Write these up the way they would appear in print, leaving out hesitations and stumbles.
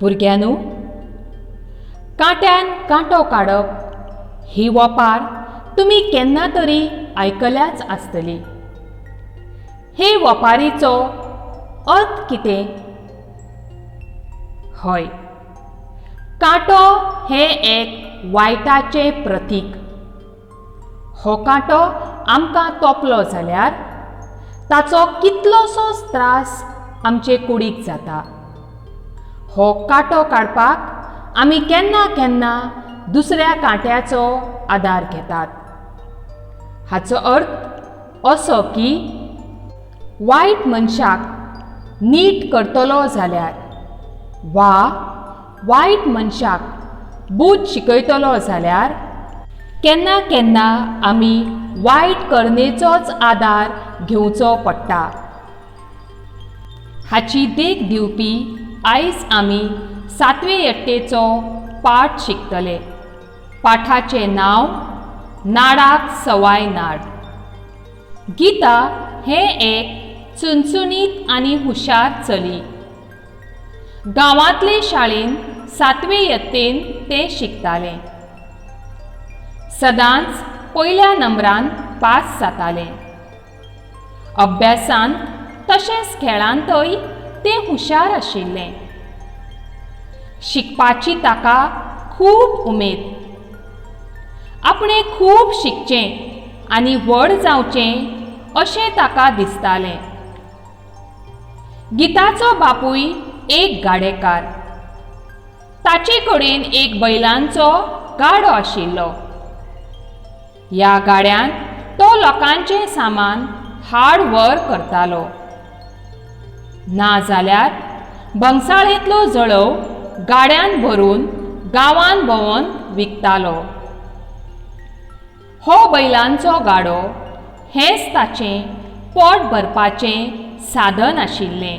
भुरग्यांनो, कांट्यान कांटो काडप ही ओपार तुमी केन्ना तरी आयकल्याच आसतली. हे ओपारीचो अर्थ कितें? हय, कांटो हें एक वायटाचें प्रतीक. हो कांटो आमकां तोपलो जाल्यार ताचो कितलोसोच त्रास आमचे कुडीक जाता. हो कांटो काडपाक आमी केन्ना केन्ना दुसऱ्या कांट्याचो आदार घेतात. हाचो अर्थ असो की वायट मनशाक नीट करतलो जाल्यार वा वायट मनशाक बूद शिकयतलो जाल्यार केन्ना केन्ना आमी वायट करणेचोच आदार घेवचो पडटा. हाची देख दिवपी आयज आमी सातवे यत्तेचो पाठ शिकतले. पाठाचें नांव नाडाक सवाय नाड. गीता हें एक चुनचुनीत आनी हुशार चली. गांवांतले शाळेन सातवे यत्तेन तें शिकतालें. सदांच पयल्या नंबरान पास जातालें. अभ्यासांत तशेंच खेळांतय तें हुशार आशिल्लें. शिकपाची ताका खूब उमेद. आपणें खूब शिकचें आनी व्हड जावचें अशें ताका दिसतालें. गीताचो बापूय एक गाडेकार. ताचे कडेन एक बैलांचो गाडो आशिल्लो. ह्या गाड्यान तो लोकांचें सामान हाड व्हर करतालो. ना जाल्यार भंगसाळेंतलो जळोव गाड्यान भरून गांवान भोंवन विकतालो. हो बैलांचो गाडो हेंच ताचें पोट भरपाचें साधन आशिल्लें.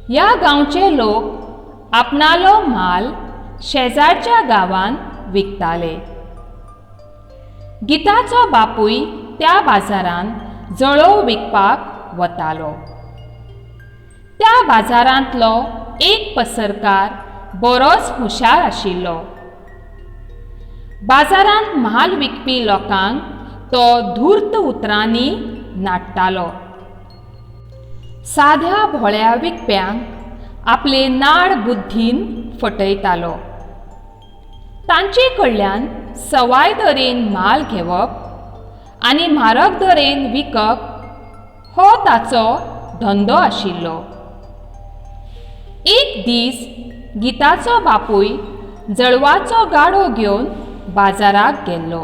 ह्या गांवचे लोक आपणालो म्हाल शेजारच्या गांवान विकताले. गीताचो बापूय त्या बाजारांत जळोव विकपाक वतालो. त्या बाजारांतलो एक पसरकार बरोच हुशार आशिल्लो. बाजारांत म्हाल विकपी लोकांक तो धूर्त उतरांनी नाडटालो. साद्या भोळ्या विकप्यांक आपले नाड बुद्धीन फटयतालो. तांचे कडल्यान सवाय दरेन म्हाल घेवप आनी म्हारग दरेन विकप हो ताचो धंदो आशिल्लो. एक दीस गीताचो बापूय जळवाचो गाडो घेवन बाजाराक गेल्लो.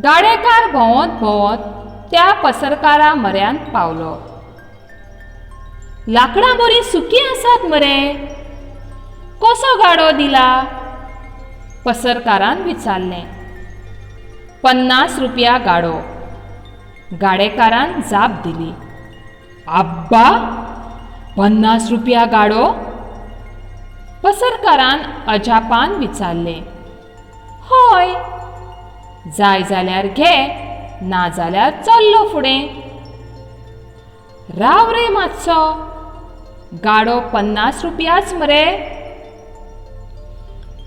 गाडेकार भोंवत भोंवत त्या पसरकारा म्हऱ्यांत पावलो. लाकडां बरीं सुकीं आसात मरे, कसो गाडो दिला? पसरकारान विचारलें. 50 रुपया गाडो, गाडेकारान जाप दिली. आब्बा, 50 रुपया गाडो? पसरकारान अजापान विचारलें. हय, जाय जाल्यार घे, ना जाल्यार चल्लो फुडें. राव रे मातसो, गाडो 50 रुपयाच मरे.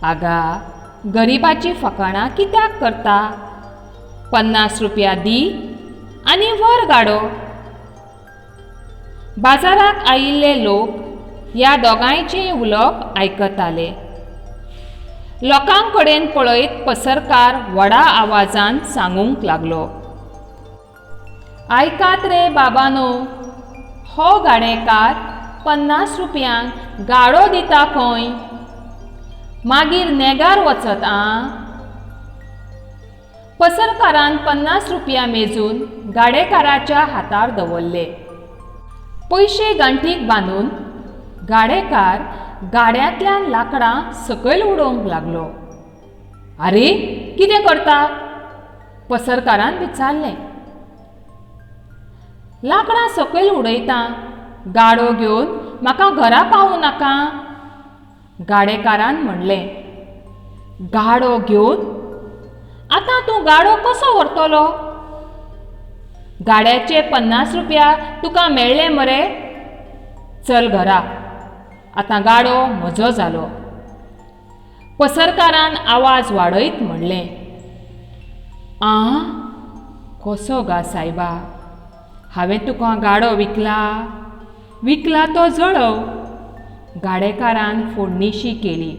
आगा, गरिबाची फकाणां कित्याक करता? 50 रुपया दी आनी व्हर गाडो. बाजाराक आयिल्ले लोक ह्या दोगांयचें उलोवप आयकताले. लोकां कडेन पळयत पसरकार व्हडा आवाजान सांगूंक लागलो. आयकात रे बाबानो, हो गाडेकार 50 रुपयांक गाडो दिता खंय, मागीर नेगार वचत आं. पसरकारान 50 रुपया मेजून गाडेकाराच्या हातार दवरले. पयशे गांठीक बांदून गाडेकार गाड्यांतल्यान लाकडां सकयल उडोवंक लागलो. आरे, कितें करता? पसरकारान विचारलें. लाकडां सकयल उडयता, गाडो घेवन म्हाका घरा पावूं नाका? गाडेकारान म्हणलें. गाडो घेवन? आतां तूं गाडो कसो व्हरतलो? गाड्याचे 50 रुपया तुका मेळ्ळे मरे, चल घरा. आतां गाडो म्हजो जालो. पसरकारान आवाज वाडयत म्हणलें, आं, कसो गा सायबा, हांवें तुका गाडो विकला? विकला तो जळोव. गाडेकारान फोडणिशी केली.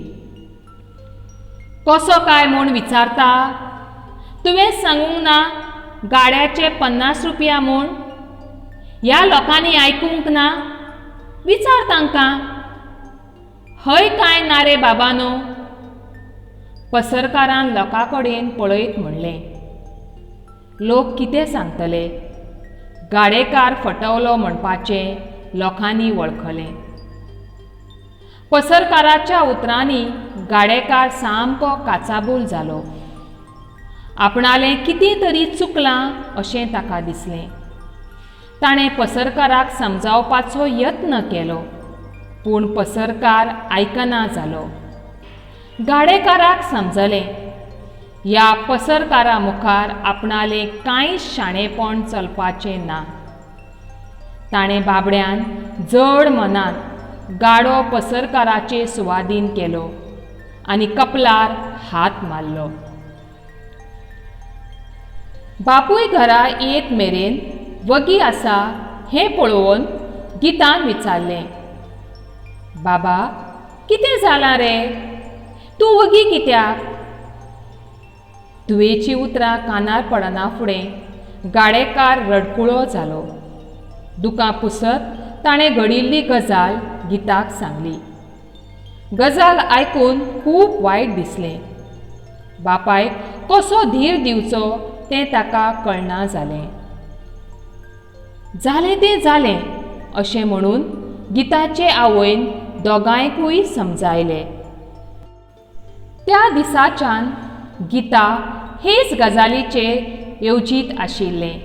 कसो काय म्हूण विचारता? तुवें सांगूंक ना गाड्याचे 50 रुपया म्हूण? ह्या लोकांनी आयकूंक ना? विचार तांकां. हय काय ना रे बाबानो? पसरकारान लोकां कडेन पळयत म्हणलें. लोक कितें सांगतले? गाडेकार फटवलो म्हणपाचें लोकांनी वळखलें. पसरकाराच्या उतरांनी गाडेकार सामको काचाबूल जालो. आपणालें कितें तरी चुकलां अशें ताका दिसलें. ताणें पसरकाराक समजावपाचो यत्न केलो, पूण पसरकार आयकना जालो. गाडेकाराक समजलें, ह्या पसरकारा मुखार आपणालें कांय शाणेपण चलपाचें ना. ताणें बाबड्यान जड मनान गाडो पसरकाराचे सुवादीन केलो आनी कपलार हात मारलो. बापूय घरा येत मेरेन वगी आसा हें पळोवन गीतान विचारलें, बाबा कितें जालां रे, तूं वगी कित्याक? धुवेचीं उतरां कानार पडना फुडें गाडेकार रडकुळो जालो. दुकां पुसत ताणें घडिल्ली गजाल गीताक सांगली. गजाल आयकून खूब वायट दिसलें. बापायक कसो धीर दिवचो तें ताका कळना जालें. जालें तें जालें अशें म्हणून गीताचे आवयन दोगांयकूय समजायलें. त्या दिसाच्यान गीता हेच गजालीचेर येवजीत आशिल्लें.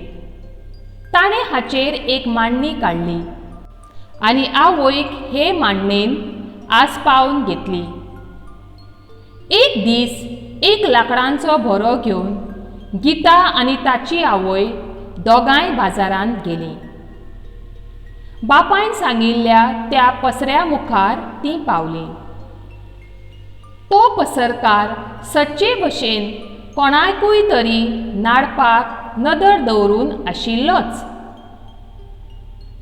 ताणें हाचेर एक मांडणी काडली आनी आवयक हे मांडणेन आसपावन घेतली. एक दीस एक लांकडांचो भरो घेवन गीता आनी ताची आवय दोगांय बाजारांत गेलीं. बापायन सांगिल्ल्या त्या पसऱ्या मुखार तीं पावलीं. तो पसरकार सदचे भशेन कोणाकूय तरी नाडपाक नदर दवरून आशिल्लोच.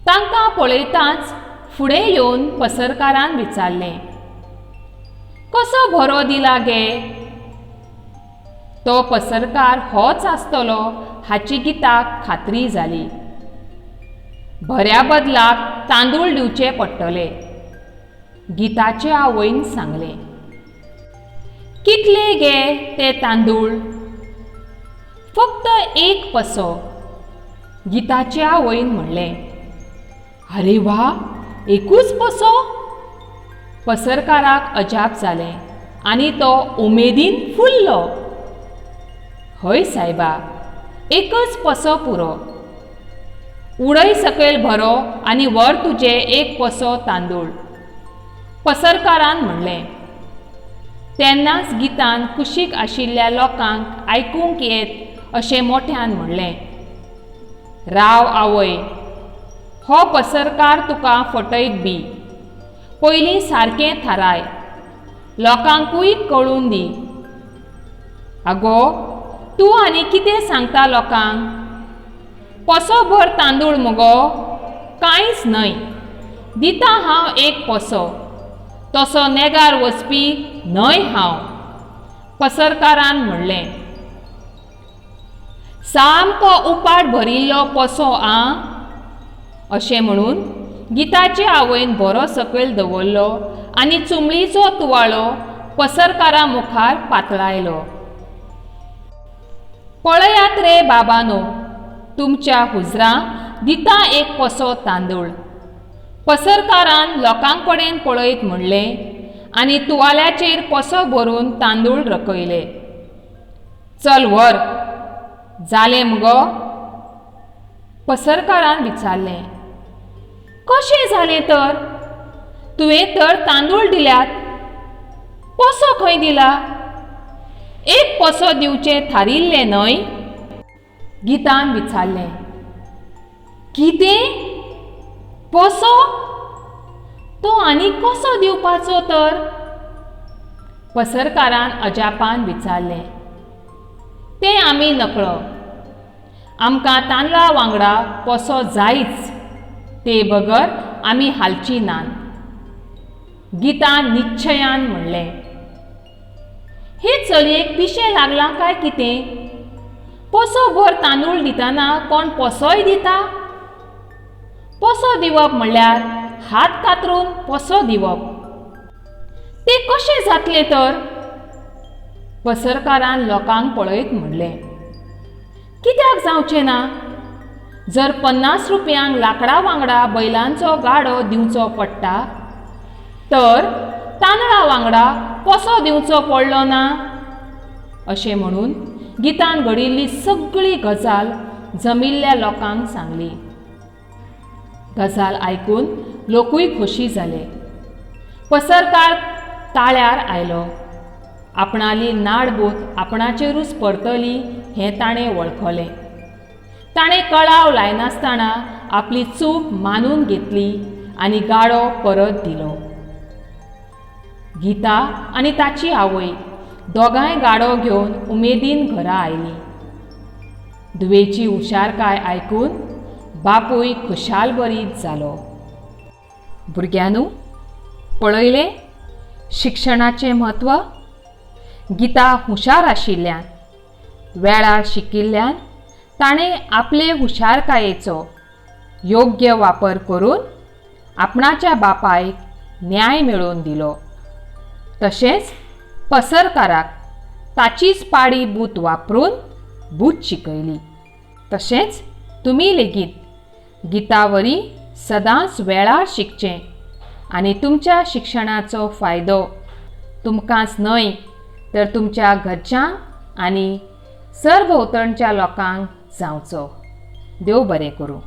तांकां पळयताच फुडें येवन पसरकारान विचारलें, कसो भरो दिला गे? तो पसरकार होच आसतलो हाची गीताक खात्री जाली. भऱ्या बदलाक तांदूळ दिवचे पडटले, गीताचे आवयन सांगलें. कितले गे ते तांदूळ? फक्त एक पसो, गीताचे आवयन म्हणलें. अरे वा, एकूच पसो? पसरकाराक अजाप जालें आनी तो उमेदीन फुल्लो. हय सायबा, एकच पसो पुरो. उडय सकयल भरो आनी व्हर तुजे एक पसो तांदूळ, पसरकारान म्हणलें. तेन्नाच गीतान कुशीक आशिल्ल्या लोकांक आयकूंक येत अशें मोठ्यान म्हणलें, राव आवय, हो पसरकार तुका फटयत बी. पयलीं सारकें थाराय, लोकांकूय कळून दी. आगो, तूं आनी कितें सांगता लोकांक? पसोभर तांदूळ मुगो? कांयच न्हय. दिता हांव एक पसो, तसो नेगार वचपी न्हय हांव, पसरकारान म्हणलें. सामको उपाट भरिल्लो पसो आं, अशें म्हणून गीताचे आवयन भरो सकयल दवरलो आनी चुमळीचो तुवाळो पसरकारा मुखार पातळायलो. पळयात रे बाबानो, तुमच्या हुजरां दिता एक पसो तांदूळ, पसरकारान लोकांकडेन पळयत म्हणलें आनी तुवाल्याचेर पसो भरून तांदूळ रकयले. चल व्हर, जालें मुगो? पसरकारान विचारलें. कशें जालें तर? तुवें तर तांदूळ दिल्यात, पसो खंय दिला? एक पसो दिवचें थारिल्लें न्हय? गीतान विचारलें. कितें? पसो? तो आनी कसो दिवपाचो तर? पसरकारान अजापान विचारलें. तें आमी नकळो. आमकां तांदळा वांगडा पोसो जायच, ते बगर आमी हालची नात. गीतान निश्चयान म्हणलें. हे चलयेक पिशें लागलां काय कितें? पोसो भर तांदूळ दितना कोण पोसोय दिता? पोसो दिवप म्हणल्यार हात कातरून पोसो दिवप. तें कशें जातलें तर? पसरकारान लोकांक पळयत म्हणलें. कित्याक जावचें ना? जर 50 रुपयांक लांकडा वांगडा बैलांचो गाडो दिवचो पडटा तर तांदळा वांगडा पोसो दिवचो पडलो ना? अशें म्हणून गीतान घडिल्ली सगळी गजाल जमिल्ल्या लोकांक सांगली. गजाल आयकून लोकूय खोशी जाले. पसरकार ताळ्यार आयलो. आपणाली नाडबूत आपणाचेरूच परतली हें ताणें वळखलें. ताणें कळाव लायनासतना आपली चूक मानून घेतली आनी गाडो परत दिलो. गीता आनी ताची आवय दोगांय गाडो घेवन उमेदीन घरा आयलीं. धुवेची हुशारकाय आयकून बापूय खुशालभरीत जालो. भुरग्यांनू, पळयलें शिक्षणाचें म्हत्व? गीता हुशार आशिल्ल्यान, वेळार शिकिल्ल्यान ताणें आपले हुशारकायेचो योग्य वापर करून आपणाच्या बापायक न्याय मेळोवन दिलो. तशेंच पसरकाराक ताचीच पाडी बूत वापरून बूत शिकयली. तशेंच तुमी लेगीत गीतावरी सदांच वेळार शिकचें आनी तुमच्या शिक्षणाचो फायदो तुमकांच न्हय तर तुमच्या घरच्यांक आनी सरभोंवतणच्या लोकांक जावचो. देव बरें करूं.